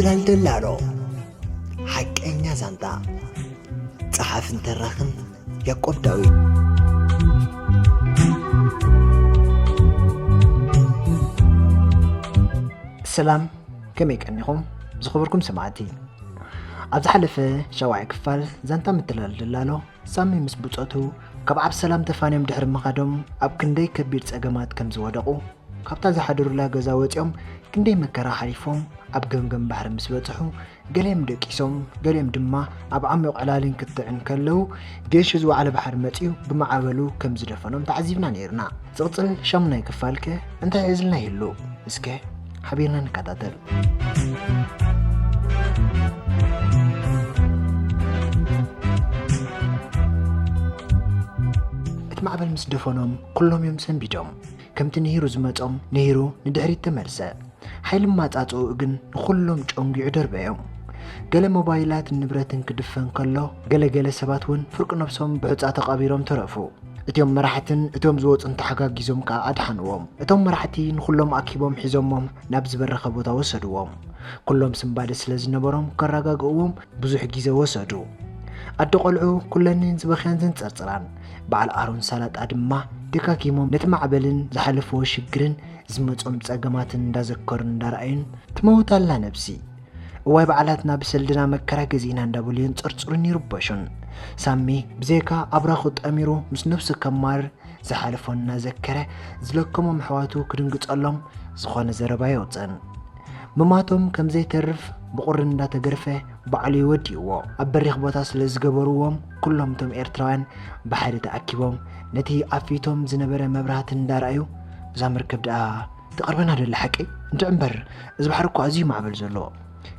ደልድላሎ ሓቀኛ ዛንታ፣ ጸሓፍን ተራኽን ያዕቆብ ዳዊት። ሰላም፣ ከመይ ቀኒኹም ዝኸበርኩም ሰማዕቲ? ኣብ ዝሓለፈ ሻውዓይ ክፋል ዛንታ ምትላል ደላሎ፣ ሳሚ ምስ ብጾቱ ካብ ዓብ ሰላም ተፋንዮም ድሕሪ ምኻዶም ኣብ ክንደይ ከቢድ ጸገማት ከም ዝወደቑ፣ ካብታ ዝሓደሩላ ገዛ ወጺኦም ክንደይ መከራ ሓሊፎም ኣብ ገምገም ባሕሪ ምስ በጽሑ፣ ገሊኦም ደቂሶም፣ ገሊኦም ድማ ኣብ ዓሚቕ ዕላልን ክትዕን ከለዉ፣ ጌሹ ዝወዓለ ባሕሪ መጺኡ ብማዕበሉ ከም ዝደፈኖም ተዓዚብና ነይርና። ዝቕጽል ሻሙናይ ክፋልከ እንታይ ሒዝልና ይህሉ? እስከ ሓቢርና ንከታተል። እቲ ማዕበል ምስ ደፈኖም፣ ኩሎም እዮም ሰንቢዶም። ከምቲ ንሂሩ ዝመጾም፣ ንሂሩ ንድሕሪት ተመልሰ። ሓይሊ ማጻጽኡ ግን ንኹሎም ጨንጊዑ ደርበዮም። ገለ ሞባይላትን ንብረትን ክድፈን ከሎ፣ ገለ ገለ ሰባት እውን ፍርቂ ነብሶም ብሑጻ ተቐቢሮም ተረፉ። እቲኦም መራሕትን እቶም ዝወጹን ተሓጋጊዞም ከኣ ኣድሓንዎም። እቶም መራሕቲ ንኹሎም ኣኪቦም ሒዞሞም ናብ ዝበረኸ ቦታ ወሰድዎም። ኩሎም ስንባደ ስለ ዝነበሮም ከረጋግእዎም ብዙሕ ግዜ ወሰዱ። ኣደ ቆልዑ ኩለንን ዝበኽያን ዘንጸርጽራን። በዓል ኣሮን ሳላጣ ድማ ደጋጊሞም ነቲ ማዕበልን ዝሓለፍዎ ሽግርን ዝመጾም ጸገማትን እንዳዘከሩን እንዳረኣዩን፣ "ትመውት ኣላ ነብሲ። እዋይ በዓላትና ብሰልድና መከራ ገዚእና" እንዳበሉ የንጸርጽሩን ይርበሹን። ሳሚ ብዘይካ ኣብራኹ ጠሚሩ ምስ ነብሱ ከማርር ዝሓለፎ እናዘከረ ዝለከሞም ኣሕዋቱ ክድንግጸሎም ዝኾነ ዘረባ የውጽእን። ምማቶም ከም ዘይተርፍ ብቑሪ እንዳተገርፈ ባዕሉ እዩ ወዲእዎ። ኣብ በሪኽ ቦታ ስለ ዝገበርዎም ኩሎም እቶም ኤርትራውያን ባሕሪ ተኣኪቦም ነቲ ኣፊቶም ዝነበረ መብራህቲ እንዳረኣዩ፣ "እዛ መርከብ ደኣ ትቐርበና ደላ ሓቀይ? እንድዒ እምበር እዚ ባሕሪ እኮ ኣዝዩ ማዕበል ዘለዎ።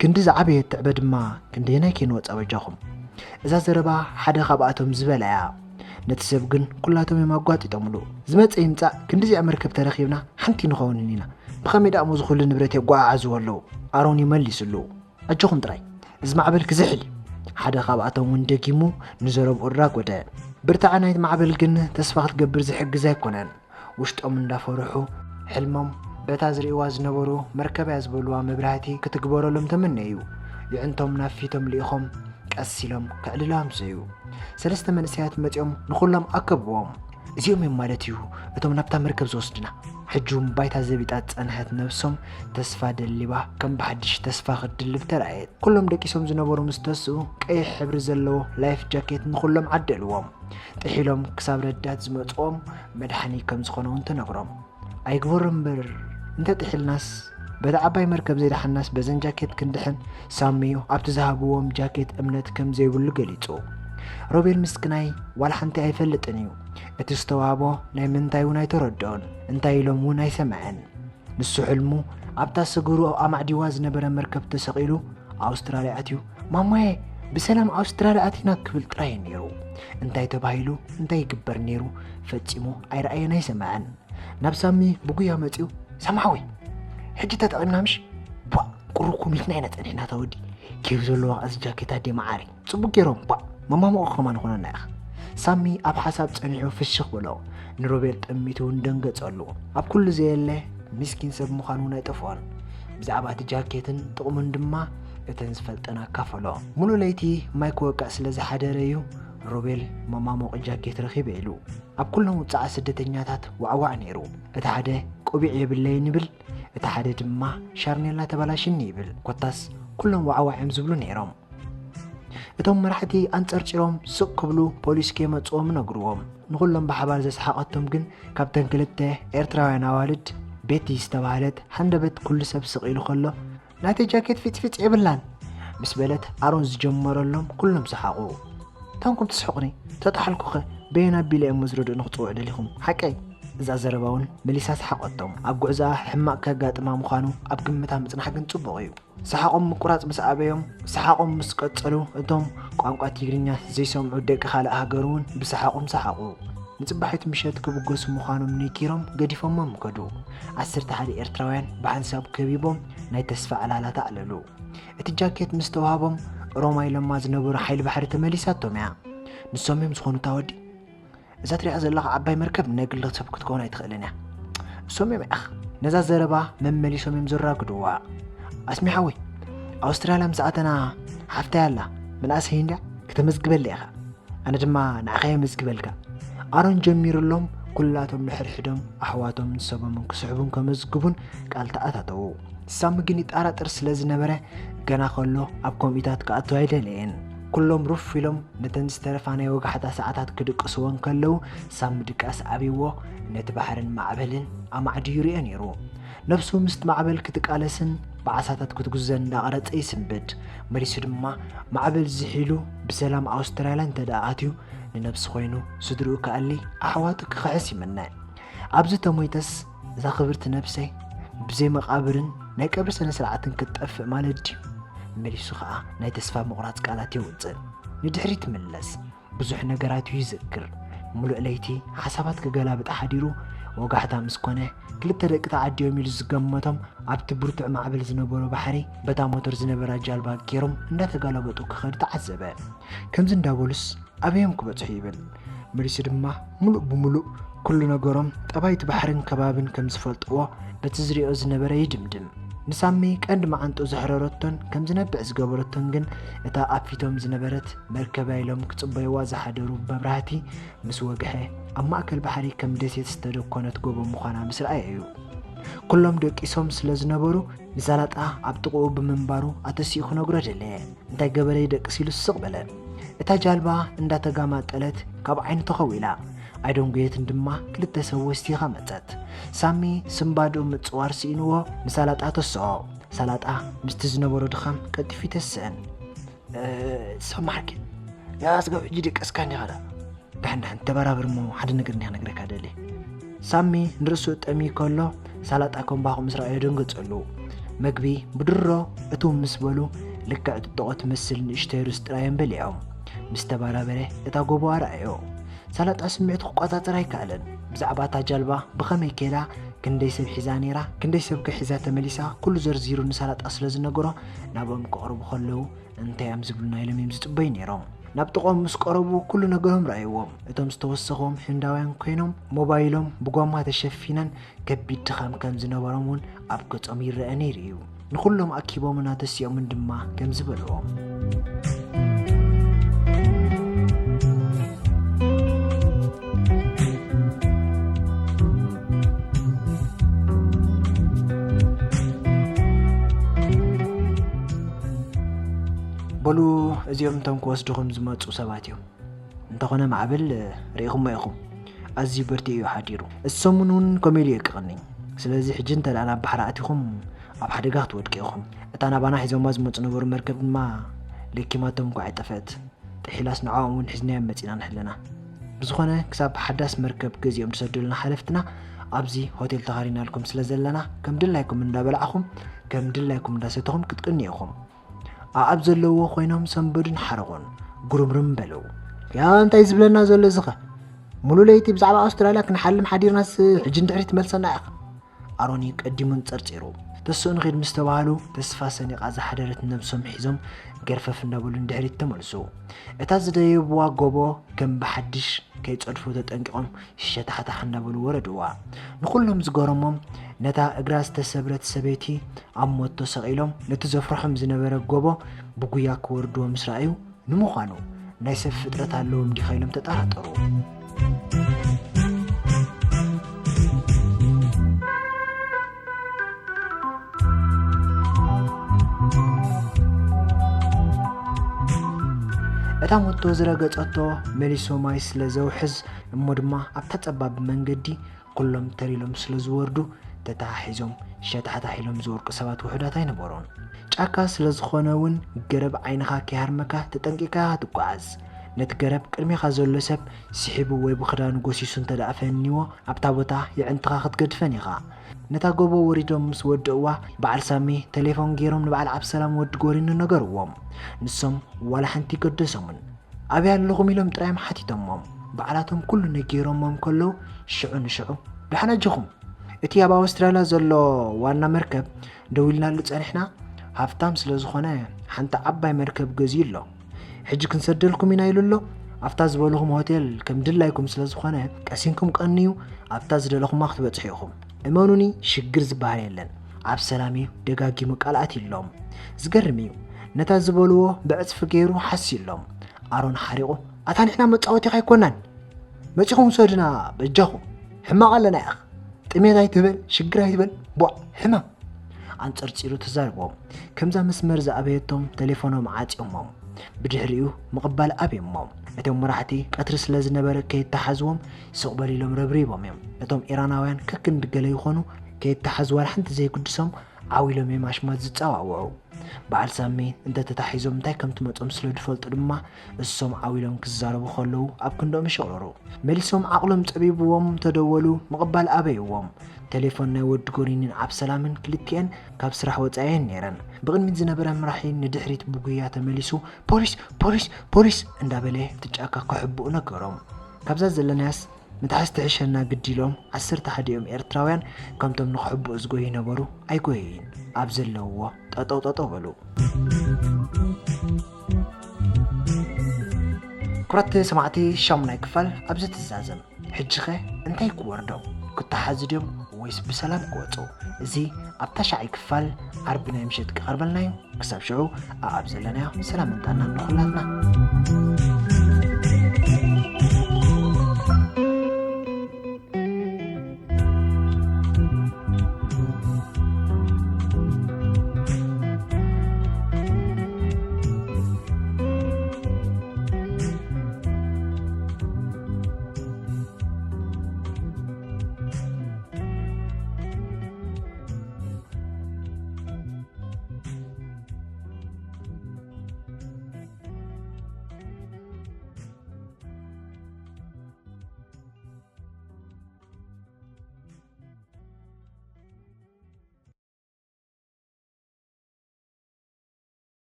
ክንዲ ዝዓበየት ትዕበ ድማ ክንደየናይ ከይንወጻ በጃኹም?" እዛ ዘረባ ሓደ ካብኣቶም ዝበላ እያ። ነቲ ሰብ ግን ኩላቶም እዮም ኣጓጢጦምሉ። "ዝመጸ ይምጻእ፣ ክንዲዚኣ መርከብ ተረኺብና ሓንቲ ንኸውንን ኢና። ብኸመይ ደኣ እሞ ዝኹሉ ንብረት የጓዓዕዝዎ ኣለዉ?" ኣሮን እዩ መሊስሉ። "ኣጆኹም ጥራይ፣ እዚ ማዕበል ክዝሕል እዩ።" ሓደ ካብኣቶም እውን ደጊሙ ንዘረብኡ ኣራጎደ። ብርታዐ ናይቲ ማዕበል ግን ተስፋ ክትገብር ዝሕግዝ ኣይኮነን። ውሽጦም እንዳፈርሑ፣ ሕልሞም በታ ዝርእይዋ ዝነበሩ መርከብ እያ ዝበልዋ መብራህቲ ክትግበረሎም ተመነዩ። የዕንቶም ናብ ፊቶም ልኢኾም ቀስ ኢሎም ከዕልሉ ኣምሰዩ። ሰለስተ መንእሰያት መጺኦም ንኹሎም ኣከብዎም። "እዚኦም እዮም ማለት እዩ እቶም ናብታ መርከብ ዝወስድና?" ሕጂ እውን ባይታ ዘቢጣ ዝጸንሐት ነብሶም ተስፋ ደሊባ ከም ብሓድሽ ተስፋ ክትድልብ ተራእየት። ኩሎም ደቂሶም ዝነበሩ ምስ ተስኡ ቀይሕ ሕብሪ ዘለዎ ላይፍ ጃኬት ንኹሎም ዓደልዎም። ጥሒሎም ክሳብ ረዳት ዝመጽኦም መድሓኒ ከም ዝኾነ እውን ተነግሮም። ኣይግበሮ እምበር፣ እንተ ጥሒልናስ፣ በታ ዓባይ መርከብ ዘይደሓንናስ በዘን ጃኬት ክንድሕን ሳሚዩ ኣብቲ ዝሃብዎም ጃኬት እምነት ከም ዘይብሉ ገሊጹ። ሮቤል ምስክናይ ዋላ ሓንቲ ኣይፈልጥን እዩ። እቲ ዝተዋህቦ ናይ ምንታይ እውን ኣይተረድኦን፣ እንታይ ኢሎም እውን ኣይሰምዐን። ንሱ ሕልሙ ኣብታ ሰገሩ ኣማዕዲዋ ዝነበረ መርከብ ተሰቒሉ ኣውስትራልያ ኣትዩ፣ "ማማዬ፣ ብሰላም ኣውስትራልያ ኣቲና" ክብል ጥራይ እዩ ነይሩ። እንታይ ተባሂሉ፣ እንታይ ይግበር ነይሩ፣ ፈጺሙ ኣይረኣየን ኣይሰምዐን። ናብ ሳሚ ብጉያ መጺኡ፣ "ሳሚ ሓወይ፣ ሕጂ ተጠቒምና ምሽ? ቧእ፣ ቁሩብ እኮ ሚትና ኢና ጸኒሕና፣ እታ ወዲ ኬፍ ዘለዋ እዚ ጃኬት ኣደ መዓሪ። ጽቡቅ ገይሮም፣ ቧእ፣ መማሙቕ ከማን ይኾነና ኢኻ።" ሳሚ ኣብ ሓሳብ ጸኒሑ ፍሽኽ በሎ። ንሮቤል ጠሚቱ እውን ደንገጸሉ። ኣብ ኩሉ ዘየለ ምስኪን ሰብ ምዃኑ እውን ኣይጠፍኦን። ብዛዕባ እቲ ጃኬትን ጥቕሙን ድማ እተን ዝፈልጠን ኣካፈሎ። ሙሉእ ለይቲ ማይ ክወቅዕ ስለ ዝሓደረ እዩ ሮቤል መማሞቒ ጃኬት ረኺበ ኢሉ። ኣብ ኩሎም ውጽዓት ስደተኛታት ዋዕዋዕ ነይሩ። እቲ ሓደ ቆቢዕ የብለይን ይብል፣ እቲ ሓደ ድማ ሻርኔላ ተበላሽኒ ይብል። ኮታስ ኩሎም ዋዕዋዕ እዮም ዝብሉ ነይሮም። እቶም መራሕቲ ኣንጸርጺሮም ስቕ ክብሉ ፖሊስ ከየመጽዎም ነግርዎም። ንኹሎም ብሓባር ዘስሓቐቶም ግን ካብተን ክልተ ኤርትራውያን ኣዋልድ ቤቲ ዝተባህለት ሃንደበት ኩሉ ሰብ ስቕ ኢሉ ከሎ፣ "ናተይ ጃኬት ፊጽፊጽ የብላን" ምስ በለት ኣሮን ዝጀመረሎም ኩሎም ሰሓቑ። "ታንኩም ትስሕቑኒ? ተጣሓልኩኸ በየን ኣቢለ እዮም መዝረድኡ ንኽጽውዑ ደሊኹም? ሓቀይ?" እዛ ዘረባ እውን መሊሳ ሰሓቐቶም። ኣብ ጉዕዞኣ ሕማቕ ከጋጥማ ምዃኑ ኣብ ግምታ ምጽናሕ ግን ጽቡቕ እዩ። ሰሓቖም ምቁራጽ ምስ ኣበዮም፣ ሰሓቖም ምስ ቀጸሉ፣ እቶም ቋንቋ ትግርኛ ዘይሰምዑ ደቂ ካልእ ሃገር እውን ብሰሓቖም ሰሓቑ። ንጽባሒት ምሸት ክብገሱ ምዃኖም ነጊሮም ገዲፎሞም ከዱ። ዓሰርተ ሓደ ኤርትራውያን ብሓንሳብ ከቢቦም ናይ ተስፋ ዕላላት ኣዕለሉ። እቲ ጃኬት ምስ ተዋህቦም፣ ሮማ ኢሎማ ዝነበሩ ሓይሊ ባሕሪ ተመሊሳቶም እያ። ንሶም እዮም ዝኾኑ እታ ወዲ። እዛ ትሪኣ ዘለኻ ዓባይ መርከብ ናይ ግሊ ሰብ ክትከውን ኣይትኽእልን እያ። እሶም እዮም፣ ኣኽ፣ ነዛ ዘረባ መመሊሶም እዮም ዘራግድዋ። ኣስሚ ሓወይ፣ ኣውስትራልያ ምስ ኣተና ሓፍታይ ኣላ፣ ምንኣሰይ እንድያ፣ ክተመዝግበለይ ኢኻ። ኣነ ድማ ንዓኻ የመዝግበልካ። ኣሮን ጀሚሩሎም፣ ኩላቶም ንሕድሕዶም ኣሕዋቶም ንሰቦምን ክስሕቡን ከመዝግቡን ቃል ተኣታተዉ። ሳሚ ግን ይጠራጠር ስለ ዝነበረ፣ ገና ከሎ ኣብ ከምኡታት ክኣቱ ኣይደለየን። ኩሎም ሩፍ ኢሎም ነተን ዝተረፋ ናይ ወጋሕታ ሰዓታት ክድቅስወን ከለዉ፣ ሳሚ ድቃስ ኣብይዎ ነቲ ባሕርን ማዕበልን ኣማዕድዩ ይሪኦ ነይሩ። ነብሱ ምስቲ ማዕበል ክትቃለስን ብዓሳታት ክትጉዘን እንዳቐረጸ ይስንብድ። መሊሱ ድማ ማዕበል ዝሒሉ ብሰላም ኣውስትራልያ እንተ ደኣ ኣትዩ፣ ንነብሱ ኮይኑ ስድርኡ ክኣሊ፣ ኣሕዋቱ ክኽሕስ ይምነ። ኣብዚ ተሞይተስ እዛ ክብርቲ ነብሰይ ብዘይ መቓብርን ናይ ቀብሪ ስነ ስርዓትን ክትጠፍእ ማለት ድዩ? መሊሱ ኸኣ ናይ ተስፋ ምቑራጽ ቃላት የውጽእ። ንድሕሪት ይምለስ። ብዙሕ ነገራት እዩ ይዝክር። ምሉእ ለይቲ ሓሳባት ክገላብጥ ሓዲሩ፣ ወጋሕታ ምስ ኮነ፣ ክልተ ደቂ ተዓድዮም ኢሉ ዝገመቶም ኣብቲ ብርቱዕ ማዕበል ዝነበሮ ባሕሪ በታ ሞተር ዝነበራ ጃልባ ገይሮም እንዳተጋለበጡ ክኸዱ ተዓዘበ። ከምዚ እንዳበሉስ ኣበዮም ክበጽሑ ይብል። መሊሱ ድማ ምሉእ ብምሉእ ኩሉ ነገሮም ጠባይቲ ባሕርን ከባብን ከም ዝፈልጥዎ በቲ ዝሪኦ ዝነበረ ይድምድም። ንሳሚ ቀንዲ መዓንጥኡ ዘሕረረቶን ከም ዝነብዕ ዝገበረቶን ግን እታ ኣብ ፊቶም ዝነበረት መርከብያ ኢሎም ክጽበይዋ ዝሓደሩ መብራህቲ ምስ ወግሐ ኣብ ማእከል ባሕሪ ከም ደሴት ዝተደኮነት ጎቦ ምዃና ምስ ረኣየ እዩ። ኩሎም ደቂሶም ስለ ዝነበሩ ንሳላጣ ኣብ ጥቕኡ ብምንባሩ ኣተሲኡ ክነግሮ ደለየ። እንታይ ገበረ ይደቅስ ኢሉ ስቕ በለ። እታ ጃልባ እንዳተጋማጠለት ካብ ዓይኑ ተኸዊላ። ኣይደንጎየትን ድማ ክልተ ሰብ ወሲኻ መጸት። ሳሚ ስንባድኡ ምጽዋር ስኢንዎ ንሳላጣ ተስኦ። ሳላጣ ምስቲ ዝነበሮ ድኻም ቀልጢፉ ይተስእን። "እ፣ ሰማርኪ፣ ያስገብ ሕጂ ደቀስካ እንዲኻ ዳ?" "ዳሕን ዳሕን ተበራበር እሞ ሓደ ነገር እንዲኻ ነግረካ ደሊ." ሳሚ ንርእሱ ጠምዩ ከሎ ሳላጣ ኮምባኹ ምስ ረኣዮ ደንገጸሉ። መግቢ ብድሮ እትው ምስ በሉ ልክዕ ጥጥቖ ትመስል ንእሽተይ ሩዝ ጥራዮም በሊዖም። ምስ ተበራበረ እታ ጎቦ ኣረኣዮ። ሳላጣ ስምዒቱ ክቆጻጸር ኣይከኣለን። ብዛዕባ እታ ጃልባ ብኸመይ ከይዳ፣ ክንደይ ሰብ ሒዛ ነይራ፣ ክንደይ ሰብ ከ ሒዛ ተመሊሳ፣ ኩሉ ዘርዚሩ ንሳላጣ ስለ ዝነገሮ ናብኦም ክቐርቡ ከለዉ እንታይ እዮም ዝብሉና ኢሎም እዮም ዝጽበዩ ነይሮም። ናብ ጥቕኦም ምስ ቀረቡ ኩሉ ነገሮም ረኣይዎም። እቶም ዝተወሰኽዎም ህንዳውያን ኮይኖም ሞባይሎም ብጓማ ተሸፊነን ከቢድ ድኻም ከም ዝነበሮም እውን ኣብ ገጾም ይረአ ነይሩ እዩ። ንኹሎም ኣኪቦምን ኣተሲኦምን ድማ ከም ዝበልዎም። በሉ፣ እዚኦም እቶም ክወስድኹም ዝመጹ ሰባት እዮም። እንተኾነ ማዕበል ርኢኹሞ ኢኹም፣ ኣዝዩ በርቲዑ እዩ ሓዲሩ። እዚ ሰሙን እውን ከምኡ ኢሉ የቅቕኒ። ስለዚ ሕጂ እንተ ደኣ ናብ ባሕሪ ኣቲኹም ኣብ ሓደጋ ክትወድቁ ኢኹም። እታ ናባና ሒዞማ ዝመጹ ነበሩ መርከብ ድማ ለኪማቶም እኳ ኣይጠፍአት። ጥሒላስ ንዕኦም እውን ሒዝናዮም መጺና ንሕለና። ብዝኾነ ክሳብ ሓዳስ መርከብ ገዚኦም ዝሰዱልና ሓለፍትና ኣብዚ ሆቴል ተኻሪናልኩም ስለ ዘለና ከም ድላይኩም እንዳበላዕኹም ከም ድላይኩም እንዳሰተኹም ክትቅንዩ ኢኹም። ኣኣብ ዘለዎ ኮይኖም ሰንበዱን ሓረቑን ጉርምርም በሉ። "ያ እንታይ ዝብለና ዘሎ እዚ ኸ? ሙሉ ለይቲ ብዛዕባ ኣውስትራልያ ክንሓልም ሓዲርናስ ሕጂ ንድሕሪት ትመልሰና ኢኻ?" ኣሮን እዩ ቀዲሙን ጸርጺሩ። ተስኡ ንኺድ ምስ ተባህሉ ተስፋ ሰኒቓ ዝሓደረት ነብሶም ሒዞም ገርፈፍ እንዳበሉ ንድሕሪት ተመልሱ። እታ ዝደየብዋ ጎቦ ከም ብሓድሽ ከይጸድፉ ተጠንቂቖም ሸታሕታሕ እንዳበሉ ወረድዋ። ንኹሎም ዝገረሞም ነታ እግራ ዝተሰብረት ሰበይቲ ኣብ ሞት ተሰቒሎም ነቲ ዘፍርሖም ዝነበረ ጎቦ ብጉያ ክወርድዎ ምስ ረኣዩ፣ ንምዃኑ ናይ ሰብ ፍጥረት ኣለዎም ዲኻ ኢሎም ተጠራጠሩ። እታ ሞቶ ዝረገጸቶ መሊሱ ማይ ስለ ዘውሕዝ እሞ ድማ ኣብታ ጸባብ መንገዲ ኩሎም ተር ኢሎም ስለ ዝወርዱ ተተሓሒዞም ሸታሕታሕ ኢሎም ዝወርቁ ሰባት ውሑዳት ኣይነበሩን። ጫካ ስለ ዝኾነ እውን ገረብ ዓይንኻ ከይሃርመካ ተጠንቂቕካ ኢኻ ትጓዓዝ። ነቲ ገረብ ቅድሜኻ ዘሎ ሰብ ስሒቡ ወይ ብኽዳኑ ጎሲሱ እንተ ደኣ ፈንይዎ ኣብታ ቦታ የዕንትኻ ክትገድፈን ኢኻ። ነታ ጎቦ ወሪዶም ምስ ወድእዋ በዓል ሳሚ ተሌፎን ገይሮም ንበዓል ዓብሰላም ወዲ ጎሪኑ ነገርዎም። ንሶም ዋላ ሓንቲ ገደሶምን። "ኣበይ ኣለኹም?" ኢሎም ጥራዮም ሓቲቶሞም። ባዕላቶም ኩሉ ነጊሮሞም ከለዉ ሽዑ ንሽዑ "ደሓን ኣጆኹም፣ እቲ ኣብ ኣውስትራልያ ዘሎ ዋና መርከብ ደዊልናሉ ጸኒሕና ሃብታም ስለ ዝኾነ ሓንቲ ዓባይ መርከብ ገዝዩ ኣሎ። ሕጂ ክንሰደልኩም ኢና ኢሉ ኣሎ። ኣብታ ዝበልኹም ሆቴል ከም ድላይኩም ስለ ዝኾነ ቀሲንኩም ቀንዩ ኣብታ ዝደለኹማ ክትበጽሑ ኢኹም። እመኑኒ ሽግር ዝበሃል የለን። ኣብ ሰላም እዩ ደጋጊሙ ቃል ኣትዩሎም። ዝገርም እዩ፣ ነታ ዝበልዎ ብዕጽፊ ገይሩ ሓስዩሎም። ኣሮን ሓሪቑ፣ ኣታ ንሕና መጻወቲኻ ኣይኮናን፣ መጺኹም ውሰዱና በጃኹም፣ ሕማቕ ኣለና ኢኻ፣ ጥሜት ኣይትበል ሽግር ኣይትበል፣ ቧዕ ሕማም። ኣንጸርጺሩ ተዛርቦም። ከምዛ መስመር ዝኣበየቶም ተሌፎኖም ዓጽዮሞም። ብድሕሪኡ ምቕባል ኣብዮሞም። እቶም መራሕቲ ቀትሪ ስለ ዝነበረ ከይተሓዝዎም ስቕ በል ኢሎም ረብሪቦም እዮም። እቶም ኢራናውያን ከክንዲ ገለ ይኾኑ ከይተሓዝ ዋላ ሓንቲ ዘይግድሶም ዓው ኢሎም እዮም ኣሽማት ዝጸዋውዑ። በዓል ሳሚ እንተተታሒዞም እንታይ ከም ትመጾም ስለ ዝፈልጡ ድማ እሶም ዓው ኢሎም ክዛረቡ ከለዉ ኣብ ክንዶም ይሽቕርሩ። መሊሶም ዓቕሎም ጸቢብዎም ተደወሉ፣ ምቕባል ኣበይዎም። ተሌፎን ናይ ወዲ ጎሪኒን ዓብ ሰላምን ክልቲኤን ካብ ስራሕ ወጻኢ እየን ነይረን። ብቕድሚት ዝነበረ መራሒ ንድሕሪት ብጉያ ተመሊሱ ፖሊስ ፖሊስ ፖሊስ እንዳበለ እቲ ጫካ ክሕብኡ ነገሮም። ካብዛ ዘለናያስ ምትሓዝ ትሕሸና ግዲ ኢሎም ዓሰርተ ሓደ እዮም ኤርትራውያን፣ ከምቶም ንኽሕብኡ ዝጎዩ ነበሩ ኣይጎየዩን። ኣብ ዘለውዎ ጠጠው ጠጠው በሉ። ክቡራት ሰማዕቲ፣ ሻሙናይ ክፋል ኣብዚ ትዛዘም። ሕጂ ኸ እንታይ ክወርዶም? ክተሓዙ ድዮም ወይስ ብሰላም ክወጹ? እዚ ኣብ ታሽዓይ ክፋል ዓርቢ ናይ ምሸት ክቐርበልና እዩ። ክሳብ ሽዑ ኣኣብ ዘለናዮ ሰላም እንጣና ንኹላትና።